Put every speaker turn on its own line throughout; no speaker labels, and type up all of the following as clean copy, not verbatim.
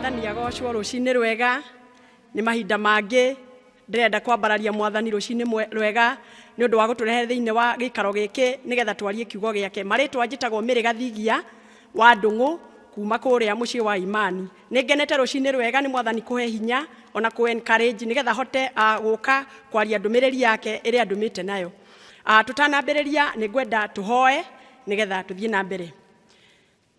Mwathani agocwo. Rũcinĩ rwega. Nĩ mahinda mangĩ ndĩrenda kwambararia Mwathani rũcinĩ rwega nĩ ũndũ wa gũtũrehe thĩinĩ wa gĩikaro gĩkĩ nĩgetha twarie kiugo gĩake. Marĩtwa njĩtagwo Mĩrĩ Gathigia wa Ndũng'ũ kuma kũrĩa mũciĩ wa Imani. Nĩ ngenete rũcinĩ rwega nĩ Mwathani kũhe hinya ona kũ encourage nĩgetha hote gũka kwaria ndũmĩrĩri yake ĩrĩa ndũmĩte nayo. Tũtanambĩrĩria nĩ ngwenda tũhoe nĩgetha tũthiĩ na mbere.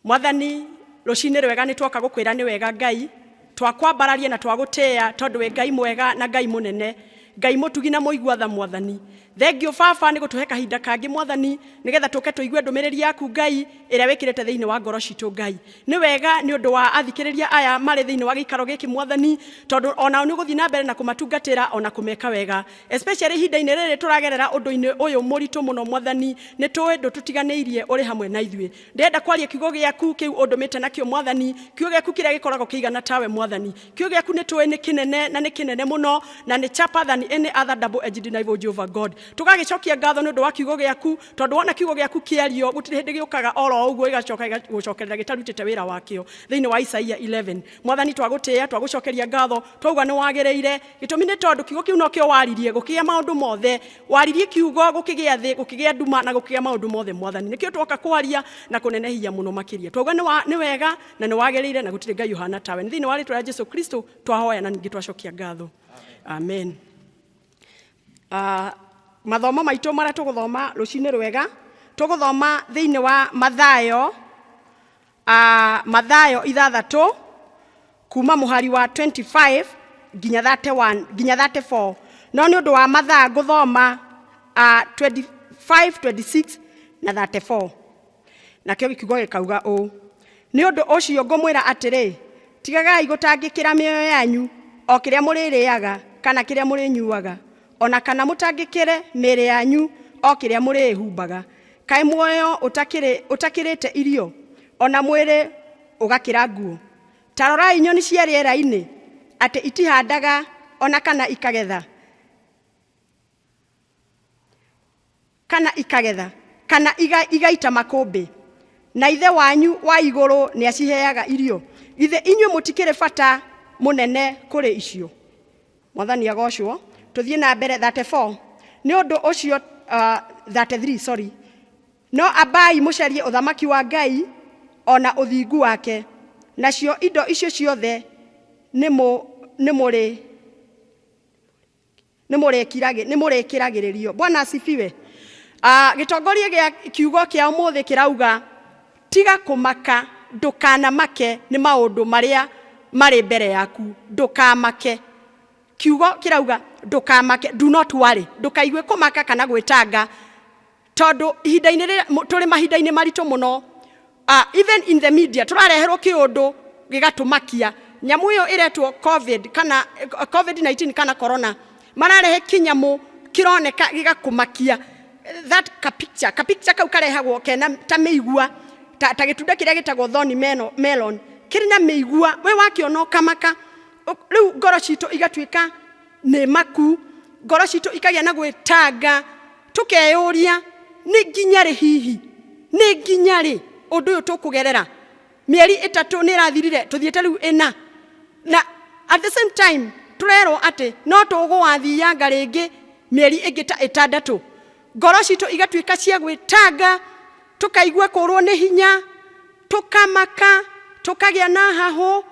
Mwathani, rũcinĩ rwega nĩ twoka gũkwĩra nĩ wega Ngai, twakwambararia na twagũtĩĩa tondũ wĩ Ngai mwega na Ngai mũnene, Ngai mũtugi na mũigua tha Mwathani. Thengiũ Baba nĩ gũtũhe kahinda kangĩ Mwathani nĩgetha tũke tũigue ndũmĩrĩri yaku Ngai ĩrĩa wĩkĩrĩte thĩinĩ wa ngoro citũ Ngai. Nĩ wega nĩ ũndũ wa athikĩrĩria aya marĩ thĩinĩ wa gĩikaro gĩkĩ Mwathani, tondũ onao nĩ ũgũthiĩ na mbere na kũmatungatĩra ona kũmeka wega. Especially ihinda-inĩ rĩrĩ tũragerera ũndũ-inĩ ũyũ mũritũ mũno Mwathani, nĩ tũĩ ndũtũtiganĩirie, ũrĩ hamwe na ithuĩ. Ndĩrenda kwaria kiugo gĩaku kĩu ũndũmĩte nakĩo Mwathani, kiugo gĩaku kĩrĩa gĩkoragwo kĩigana tawe Mwathani. Kiugo gĩaku nĩ tũĩ nĩ kĩnene na nĩ kĩnene mũno na nĩ sharper than any other double edged knife, O Jehovah God. Tũgagĩcokia ngatho nĩ ũndũ wa kiugo gĩaku, tondũ wona kiugo gĩaku kĩario gũtirĩ hĩndĩ gĩũkaga oro ũguo gĩgacoka gĩgũcokerera gĩtarutĩte wĩra wakĩo. Thĩinĩ wa Isaia 11. Mwathani, twagũtĩĩa, twagũcokeria ngatho, twauga nĩ wagĩrĩire. Gĩtũmi nĩ tondũ kiugo kĩu nokĩo waririe gũkĩgĩa maũndũ mothe. Waririe kiugo gũkĩgĩa thĩ, gũkĩgĩa nduma na gũkĩgĩa maũndũ mothe Mwathani. Nĩkĩo twoka kwaria na kũnenehia mũno makĩria. Twauga nĩ wega na nĩ wagĩrĩire na gũtirĩ Ngai ũhana tawe. Nĩ thĩinĩ wa rĩtwa rĩa Jesu Kristo twahoya na ningĩ twacokia ngatho. Amen. Mathomo maitũ marĩa tũgũthoma rũcinĩ rwega, tũgũthoma thĩinĩ wa Mathayo, Mathayo 6 kuma mũhari wa 25 nginya 31, nginya 34. No nĩ ũndũ wa mathaa ngũthoma 25, 26 na 34. Nakĩo kiugo gĩkauga ũũ: nĩ ũndũ ũcio ngũmwĩra atĩrĩ, tigagai gũtangĩkĩra mĩoyo yanyu o kĩrĩa mũrĩrĩaga kana kĩrĩa mũrĩnyuaga, ona kana mũtangĩkĩre mĩĩrĩ yanyu o kĩrĩa mũrĩĩhumbaga. Kaĩ muoyo ũtakĩrĩte irio, ona mwĩrĩ ũgakĩra nguo? Ta rorai nyoni cia rĩera-inĩ, atĩ itihandaga ona kana ikagetha, kana ikagetha, kana igaita makũmbĩ, na Ithe wanyu wa igũrũ nĩaciheaga irio. Githĩ inyuĩ mũtikĩrĩ bata mũnene kũrĩ icio? Mwathani agocwo. Tũthiĩ na mbere 34. Nĩ ũndũ ũcio, 33, sorry. No ambai mũcarie ũthamaki wa Ngai ona ũthingu wake, nacio indo icio ciothe nĩ mũrĩkĩragĩrĩrio. Bwana asifiwe. Gĩtongoria gĩa kiugo kĩa ũmũthĩ kĩrauga tiga kũmaka, ndũkanamake nĩ maũndũ marĩa marĩ mbere yaku, ndũkamake. Kiugo kĩrauga ndũkamake, do not worry, ndũkaigue kũmaka kana gwĩtanga, tondũ ihinda-inĩ rĩrĩa tũrĩ mahinda-inĩ maritũ mũno. Even in the media tũrareherwo kĩũndũ gĩgatũmakia. Nyamũ ĩyo ĩretwo COVID kana COVID-19 kana corona, mararehe kĩnyamũ kĩroneka gĩgakũmakia. That ka picture, ka picture kau karehagwo kena ta mĩigua, ta gĩtunda kĩrĩa gĩtagwo thorny melon, kĩrĩ na mĩigua, we wakĩona ũkamaka. Rĩu ngoro citũ igatuĩka nĩ maku, ngoro citũ ikagĩa na gwĩtanga, tũkeyũria nĩ nginya rĩ hihi, nĩ nginya rĩ ũndũ ũyũ tũkũgerera. Mĩeri 3 nĩ ĩrathirire, tũthiĩte rĩu 4, na at the same time tũrerwo atĩ no tũgũwathianga rĩngĩ mĩeri ĩngĩ ta 6. Ngoro citũ igatuĩka cia gwĩtanga, tũkaigua kũrwo nĩ hinya, tũkamaka, tũkagĩa na hahũ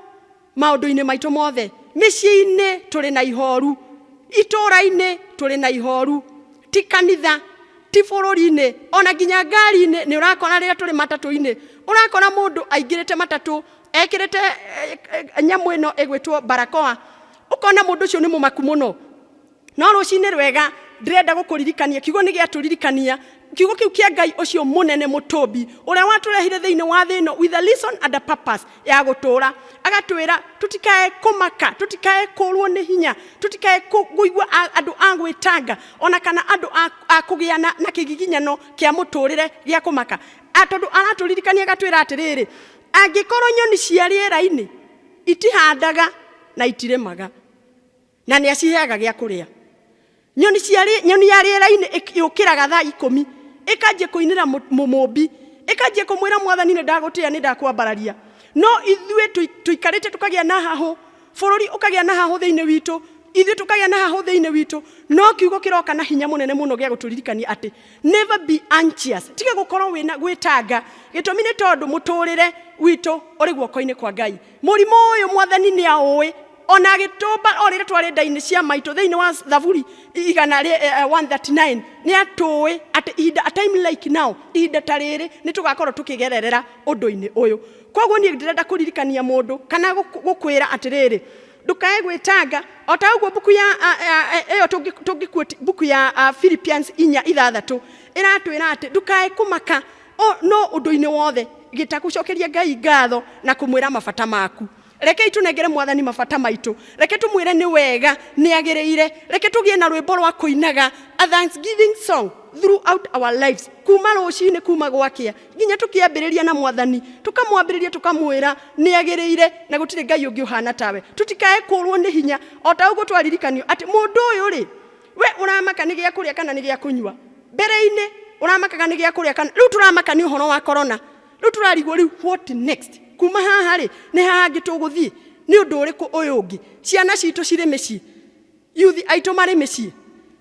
maũndũ-inĩ maitũ mothe. Mĩciĩ-inĩ tũrĩ na ihoru, itũũra-inĩ tũrĩ na ihoru, ti kanitha, ti bũrũri-inĩ, ona nginya ngari-inĩ. Nĩ ũrakora rĩrĩa tũrĩ matatũ-inĩ, ũrakora mũndũ aingĩrĩte matatũ ekĩrĩte nyamũ ĩno ĩgwĩtwo barakoa, ũkona mũndũ ũcio nĩ mũmaku mũno. No rũcinĩ rwega ndĩrenda gũkũririkania, kiugo nĩ gĩatũririkania, kiugo kĩu kĩa Ngai ũcio mũnene mũtũmbi ũrĩa watũrehire thĩinĩ wa thĩ ĩno with a reason and a purpose ya gũtũũra, agatwĩra tũtikae kũmaka, tũtikae kũrwo nĩ hinya, tũtikae kũigua andũ a gwĩtanga, ona kana andũ a kũgĩa na kĩgiginyano kĩa mũtũrĩre gĩa kũmaka. Tondũ aratũririkania agatwĩra atĩrĩrĩ, angĩkorwo nyoni cia rĩera-inĩ itihandaga na itirĩmaga, na nĩ aciheaga gĩa kũrĩa. Nyoni cia nyoni ya rĩera-inĩ yũkĩraga thaa 10 ĩkanjia kũinĩra mũmũmbi, ĩkanjia kũmwĩra Mwathani nĩ ndagũtĩĩa, nĩ ndakwambararia. No ithuĩ tũikarĩte tũkagĩa na hahũ, bũrũri ũkagĩa na hahũ thĩinĩ witũ, ithuĩ tũkagĩa na hahũ thĩinĩ witũ, no kiugo kĩroka na hinya mũnene mũno gĩa gũtũririkania atĩ never be anxious, tiga gũkorwo wĩna gwĩtanga. Gĩtũmi nĩ tondũ mũtũrĩre witũ ũrĩ guoko-inĩ kwa Ngai. Mũrimũ ũyũ Mwathani nĩ aũĩ, ona agĩtũmba o rĩrĩa twarĩ nda-inĩ cia maitũ. Thĩinĩ wa Thaburi igana rĩa 139 nĩ atũĩ atĩ ihinda, a time like now, ihinda ta rĩrĩ nĩ tũgakorwo tũkĩgererera ũndũ-inĩ ũyũ. Koguo niĩ ndĩrenda kũririkania mũndũ kana gũkwĩra atĩrĩrĩ, ndũkae gwĩtanga. O ta ũguo mbuku ya ĩyo tũngĩquote mbuku ya Philippians 4:6 ĩratwĩra atĩ ndũkae kũmaka no ũndũ-inĩ wothe, gĩtagũcokeria Ngai ngatho na kũmwĩra mabata maku. Rekei tũnengere Mwathani mabata maitũ, reke tũmwĩre nĩ wega, nĩ agĩrĩire. Reke tũgĩe na rwĩmbo rwa kũinaga, a thanksgiving song throughout our lives, kuma rũcinĩ, kuma gwakĩa nginya tũkĩambĩrĩria na Mwathani, tũkamwambĩrĩria tũkamwĩra nĩ agĩrĩire na gũtirĩ Ngai ũngĩ ũhana tawe. Tũtikae kũrwo nĩ hinya, o ta ũguo twaririkanio atĩ mũndũ ũyũ rĩ, we ũramaka nĩ gĩa kũrĩa kana nĩ gĩa kũnyua. Mbere-inĩ ũramakaga nĩ gĩa kũrĩa kana, rĩu tũramaka nĩ ũhoro wa corona. Rĩu tũrarigwo rĩu what next, kuma haha rĩ nĩ haha hangĩ tũgũthiĩ, nĩ ũndũ ũrĩkũ ũyũ ũngĩ? Ciana citũ cirĩ mĩciĩ, yuthi aitũ marĩ mĩciĩ,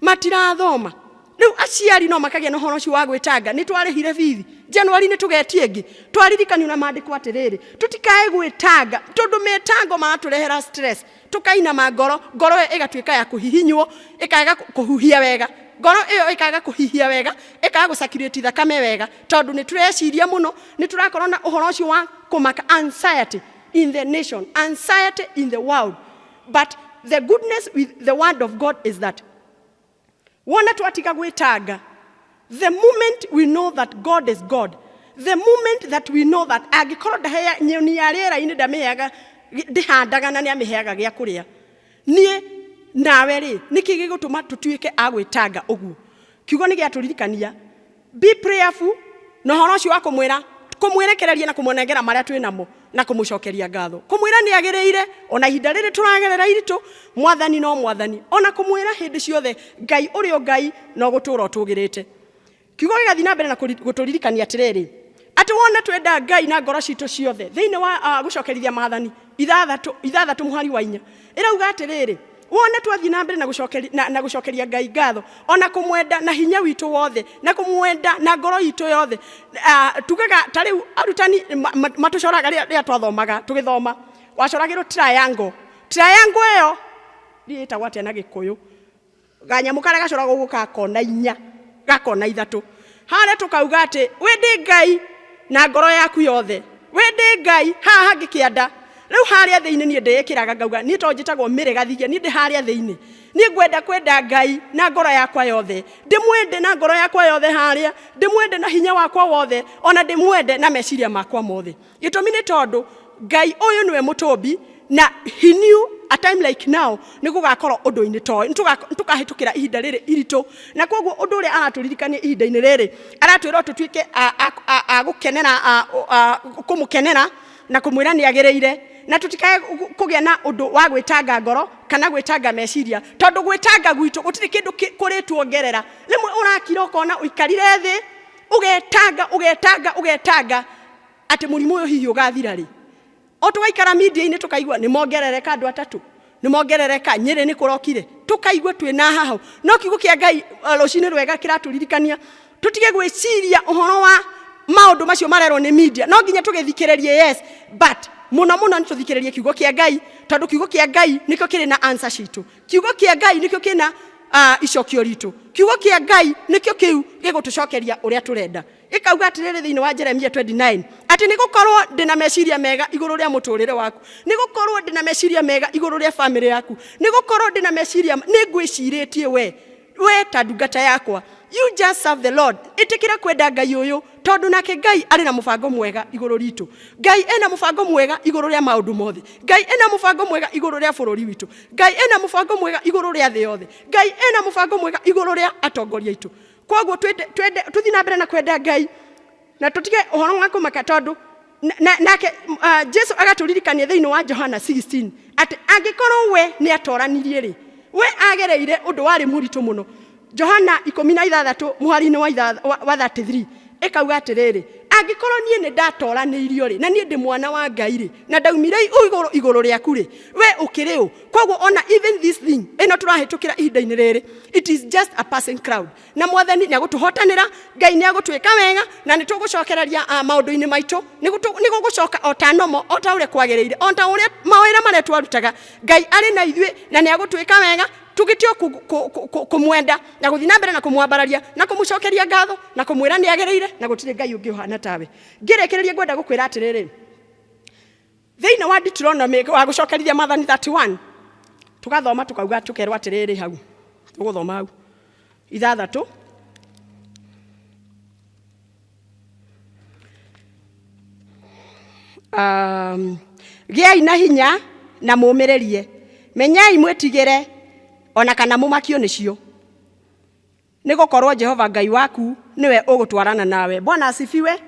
matirathoma. Rĩu aciari no makagĩa na ũhoro ũcio wa gwĩtanga, nĩ twarĩhire bithi January, nĩ tũgetie ĩngĩ. Twaririkanio na maandĩko atĩrĩrĩ, tũtikae gwĩtanga, tondũ mĩtango maratũrehera stress, tũkainama ngoro, ngoro ĩyo ĩgatuĩka ya kũhihinywo, ĩkaga kũhuhia wega, ngoro ĩyo ĩkaga kũhihia wega, ĩkaga gũcirculate thakame wega, tondũ nĩ tũreciria mũno, nĩ tũrakorwo na ũhoro ũcio wa kũmaka, anxiety in the nation, anxiety in the world. But the goodness with the word of God is that wona twatiga gwĩtanga, the moment we know that God is God, the moment that we know that angĩkorwo ndahea nyoni ya rĩera-inĩ, ndamĩheaga, ndĩhandaga na nĩamĩheaga gĩa kũrĩa, niĩ nawe rĩ, nĩkĩ gĩgũtũma tũtuĩke a gwĩtanga ũguo? Kiugo nĩ gĩatũririkania be prayerful, na ũhoro ũcio wa kũmwĩra, kũmwĩrekereria na kũmũnengera marĩa twĩ namo na kũmũcokeria ngatho, kũmwĩra nĩ agĩrĩire ona ihinda rĩrĩ tũragerera iritũ. Mwathani no Mwathani, ona kũmwĩra hĩndĩ ciothe Ngai ũrĩ o Ngai no gũtũra ũtũgĩrĩte. Kiugo gĩgathiĩ na mbere na gũtũririkania atĩrĩrĩ, atĩ wona twenda Ngai na ngoro citũ ciothe, thĩinĩ wa gũcokerithia maathani 6:6 mũhari wa 4 ĩrauga atĩrĩrĩ, wona twathiĩ na mbere na gũcokeria Ngai ngatho, ona kũmwenda na hinya witũ wothe na kũmwenda na ngoro itũ yothe. Tugaga ta rĩu arutani matũcoraga rĩrĩa twathomaga, tũgĩthoma wacoragĩrwo triangle. Triangle ĩyo ĩtagwo atĩa na Gĩkũyũ? Ganyamũ karĩa gacoragwo ũguo ka kona inya, gakona ithatũ harĩa, tũkauga atĩ wende Ngai na ngoro yaku yothe, wende Ngai haha hangĩ kĩanda. Rĩu harĩa thĩinĩ niĩ ndĩĩkĩraga ngauga niĩ to njĩtagwo Mĩrĩ Gathigia, niĩ ndĩ harĩa thĩinĩ, niĩ ngwenda kwenda Ngai na ngoro yakwa yothe, ndĩmwende na ngoro yakwa yothe harĩa, ndĩmwende na hinya wakwa wothe, ona ndĩmwende na meciria makwa mothe. Gĩtũmi nĩ tondũ Ngai ũyũ nĩwe mũtũmbi na he knew a time like now nĩ gũgakorwo ũndũ-inĩ toĩ, nĩ tũkahĩtũkĩra ihinda rĩrĩ iritũ. Na koguo ũndũ ũrĩa aratũririkania ihinda-inĩ rĩrĩ, aratwĩra tũtuĩke a gũkenera, kũmũkenera na kũmwĩra nĩ agĩrĩire, na tũtikae kũgĩa na ũndũ wa gwĩtanga ngoro kana gwĩtanga meciria, tondũ gwĩtanga gwitũ gũtirĩ kĩndũ kũrĩtuongerera. Rĩmwe ũrakira ũkona ũikarire thĩ ũgetanga, ũgetanga, ũgetanga atĩ mũrimũ ũyũ hihi ũgathira rĩ. O tũgaikara media-inĩ tũkaigua nĩ mongerereka andũ atatũ, nĩ mongerereka Nyĩrĩ, nĩ kũrokire, tũkaigua twĩ na hahũ. No kiugo kĩa Ngai rũcinĩ rwega kĩratũririkania tũtige gwĩciria ũhoro wa maũndũ macio marerwo nĩ media. No nginya tũgĩthikĩrĩrie, yes, but mũno mũno nĩ tũthikĩrĩrie kiugo kĩa Ngai, tondũ kiugo kĩa Ngai nĩkĩo kĩrĩ na answer citũ. Kiugo kĩa Ngai nĩkĩo kĩna icokio ritũ. Kiugo kĩa Ngai nĩkĩo kĩu gĩgũtũcokeria ũrĩa tũrenda. Gĩkauga atĩrĩrĩ thĩinĩ wa Jeremia 29 atĩ nĩ gũkorwo ndĩna meciria mega igũrũ rĩa mũtũrĩre waku, nĩ gũkorwo ndĩna meciria mega igũrũ rĩa famĩlĩ yaku, nĩ gũkorwo ndĩna meciria, nĩ ngwĩcirĩtie we ta ndungata yakwa. You just serve the Lord. Ĩtĩkĩra kwenda Ngai ũyũ, tondũ nake Ngai arĩ na mũbango mwega igũrũ ritũ. Ngai ena mũbango mwega igũrũ rĩa maũndũ mothe. Ngai ena mũbango mwega igũrũ rĩa bũrũri witũ. Ngai ena mũbango mwega igũrũ rĩa thĩ yothe. Ngai ena mũbango mwega igũrũ rĩa atongoria aitũ. Koguo twende tũthiĩ na mbere na kwenda Ngai na tũtige ũhoro wa kũmaka, tondũ nake Jesu agatũririkania thĩinĩ wa Johana 16 atĩ angĩkorwo we nĩ atoranirie rĩ, we agereire ũndũ warĩ mũritũ mũno. Johana 16 mũhari-inĩ wa 33 ĩkauga atĩrĩrĩ, Angĩkorwo niĩ nĩ ndatoranĩirio rĩ, na niĩ ndĩ mwana wa Ngai rĩ, na ndaumire igũrũ igũrũ rĩaku rĩ, we ũkĩrĩ ũ? Koguo ona even this thing ĩno tũrahĩtũkĩra ihinda-inĩ rĩrĩ, it is just a passing cloud. Na Mwathani nĩ agũtũhotanĩra, Ngai nĩ agũtwĩka wega, na nĩ tũgũcokereria maũndũ-inĩ maitũ. Nĩ gũgũcoka o ta nomo, o ta ũrĩa kwagĩrĩire, o ta ũrĩa mawĩra marĩa twarutaga. Ngai arĩ na ithuĩ na nĩ agũtwĩka wega, tũgĩtio kũmwenda na gũthiĩ na mbere na kũmwambararia na kũmũcokeria ngatho na kũmwĩra nĩ agĩrĩire na gũtirĩ Ngai ũngĩ ũhana tawe. Ngĩrĩkĩrĩria ngwenda gũkwĩra atĩrĩrĩ, thĩinĩ wa Deuteronomy wa gũcokerithia Maathani 31, tũgathoma tũkauga tũkerwo atĩrĩrĩ hau, tũgũthoma hau 6. Gĩai na hinya na mũmĩrĩrie, menyai mwĩtigĩre ona kana mũmakio nĩcio, nĩ gũkorwo Jehova Ngai waku nĩwe ũgũtwarana nawe. Bwana asifiwe.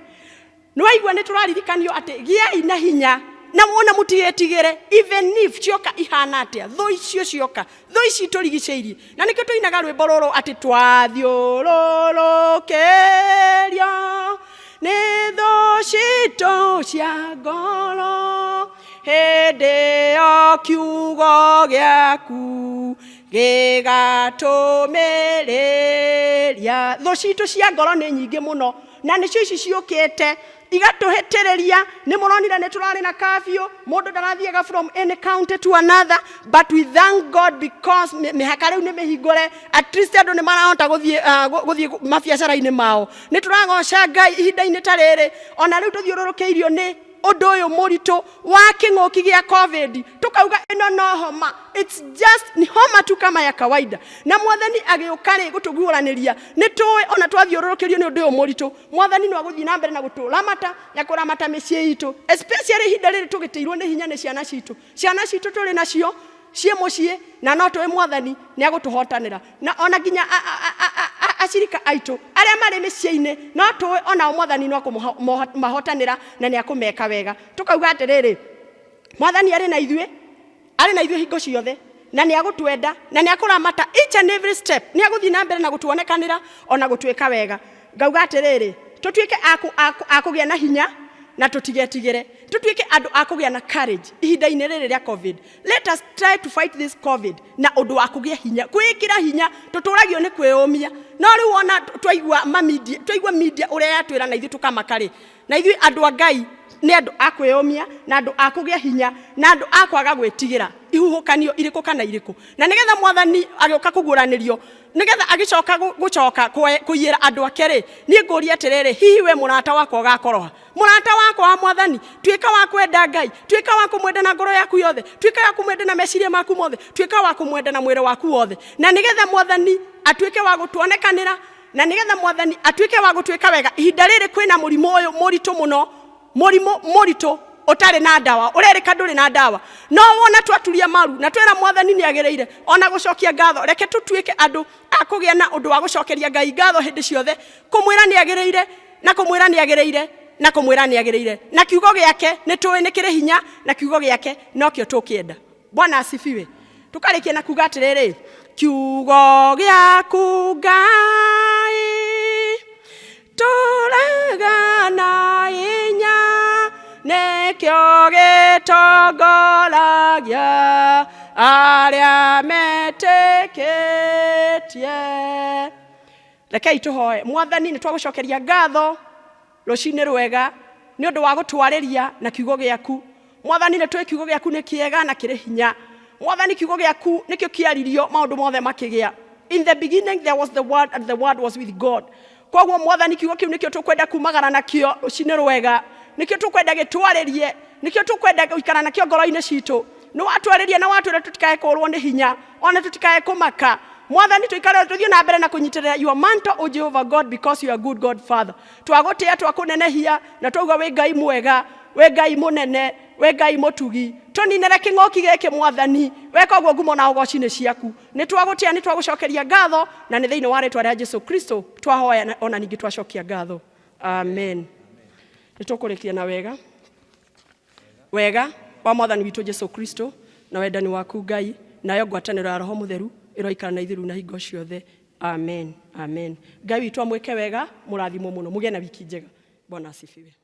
Nĩwaigua nĩ tũraririkanio atĩ gĩai na hinya na ona mũtigetigĩre, even if cioka ihana atĩa, thũ icio cioka, thũ ici tũrigicĩirie. Na nĩkĩo tũinaga rwĩmbo rũrũ atĩ twathiũrũrũkĩrio nĩ thũ citũ cia ngoro, hĩndĩ ĩyo kiugo gĩaku gĩgatũmĩrĩria. Thũ citũ cia ngoro nĩ nyingĩ mũno, na nĩcio ici ciũkĩte igatũhĩtĩrĩria. Nĩ mũronire nĩ tũrarĩ na curfew, mũndũ ndarathiaga from any county to another, but we thank God because mĩhaka rĩu nĩ mĩhingũre, at least andũ nĩ marahota gũthiĩ mabiacara-inĩ mao. Nĩ tũragoca Ngai ihinda-inĩ ta rĩrĩ, ona rĩu tũthiũrũrũkĩirio nĩ ũndũ ũyũ mũritũ wa kĩng'ũki gĩa COVID, tũkauga ĩno no homa, it's just ni homa tu kama ya kawaida. Na Mwathani agĩũka rĩ gũtũguũranĩria, nĩ tũĩ ona twathiũrũrũkĩrio nĩ ũndũ ũyũ mũritũ, Mwathani no agũthiĩ na mbere na gũtũramata na kũramata mĩciĩ itũ, especially ihinda rĩrĩ tũgĩtĩirwo nĩ hinya nĩ ciana citũ. Ciana citũ tũrĩ nacio ciĩ mũciĩ, na no tũĩ Mwathani nĩ agũtũhotanĩra. Na ona nginya acirika aitũ arĩa marĩ mĩciĩ-inĩ, no tũĩ onao Mwathani no akũmahotanĩra na nĩ akũmeka wega. Tũkauga atĩrĩrĩ, Mwathani arĩ na ithuĩ, arĩ na ithuĩ hingo ciothe, na nĩ agũtwenda na nĩ akũramata each and every step, nĩ agũthiĩ na mbere na gũtuonekanĩra ona gũtuĩka wega. Ngauga atĩrĩrĩ, tũtuĩke a kũgĩa na hinya na tũtigetigĩre, tũtuĩke andũ a kũgĩa na courage ihinda-inĩ rĩrĩ rĩa COVID. Let us try to fight this COVID na ũndũ wa kũgĩa hinya, kwĩĩkĩra hinya. Tũtũragio nĩ kwĩyũmia, no rĩu ona twaigua ma media, twaigua media ũrĩa yatwĩra na ithuĩ tũkamaka rĩ, na ithuĩ andũ a Ngai nĩ andũ a kwĩyũmia na andũ a kũgĩa hinya na andũ a kwaga gwĩtigĩra ihuhũkanio irĩkũ kana irĩkũ. Na nĩgetha Mwathani agĩũka kũguũranĩrio, nĩgetha agĩcoka gũcoka kũiyĩra andũ ake rĩ, niĩ ngũria atĩrĩrĩ, hihi we mũrata wakwa ũgakoroha? Mũrata wakwa wa Mwathani, tuĩka wa kwenda Ngai, tuĩka wa kũmwenda na ngoro yaku yothe, tuĩka wa kũmwenda na meciria maku mothe, tuĩka wa kũmwenda na mwĩrĩ waku wothe, na nĩgetha Mwathani atuĩke wa gũtuonekanĩra, na nĩgetha Mwathani atuĩke wa gũtuĩka wega. Ihinda rĩrĩ kwĩna mũrimũ ũyũ mũritũ mũno, mũrimũ mũritũ ũtarĩ na ndawa, ũrerĩka ndũrĩ na ndawa, no wona twaturia maru na twera Mwathani nĩ agĩrĩire ona gũcokia ngatho, reke tũtuĩke andũ a kũgĩa na ũndũ wa gũcokeria Ngai ngatho hĩndĩ ciothe, kũmwĩra nĩ agĩrĩire na kũmwĩra nĩ agĩrĩire na kũmwĩra nĩ agĩrĩire, na kiugo gĩake nĩ tũĩ nĩ kĩrĩ hinya, na kiugo gĩake nokĩo tũkĩenda. Bwana asifiwe. Tukarĩkia na kuga atĩrĩrĩ, kiugo gĩaku Ngai tũraga na hinya, nĩkĩo gĩtongoragia arĩa metĩkĩtie. Rekei tũhoe. Mwathani, nĩ twagũcokeria ngatho rũcinĩ rwega nĩ ũndũ wa gũtwarĩria na kiugo gĩaku. Mwathani, nĩ tũĩ kiugo gĩaku nĩ kĩega na kĩrĩ hinya. Mwathani, kiugo gĩaku nĩkĩo kĩaririo maũndũ mothe makĩgĩa. In the beginning there was the word, and the word was with God. Koguo Mwathani, kiugo kĩu nĩkĩo tũkwenda kumagara nakĩo rũcinĩ rwega, nĩkĩo tũkwenda gĩtwarĩrie, nĩkĩo tũkwenda gũikara nakĩo ngoro-inĩ citũ. Nĩ watwarĩria na watwĩra tũtikae kũrwo nĩ hinya, ona tũtikae kũmaka. Mwathani, tũikare tũthiĩ na mbere na kũnyitĩrĩra your mantle, O Jehovah God, because you are good God Father. Twagũtĩa, twakũnenehia, na twauga wĩ Ngai mwega, wĩ Ngai mũnene, wĩ Ngai mũtugi. Tũninĩre kĩng'ũki gĩkĩ Mwathani, weka ũguo ngumo na ũgoci nĩ ciaku. Nĩ twagũtĩa, nĩ twagũcokeria ngatho, na nĩ thĩinĩ wa rĩtwa rĩa Jesu Kristo twahoya na ona ningĩ twacokia ngatho. Amen. Nĩ tũkũrĩkia na wega wega wa Mwathani witũ Jesu Kristo na wendani waku Ngai, nayo ngwatanĩro ya Roho Mũtheru ĩroikara na ithuĩ rĩu na hingo ciothe. Amen. Amen. Ngai witũ amwĩke wega, mũrathimwo mũno, mũgĩe na wiki njega. Bwana asifiwe.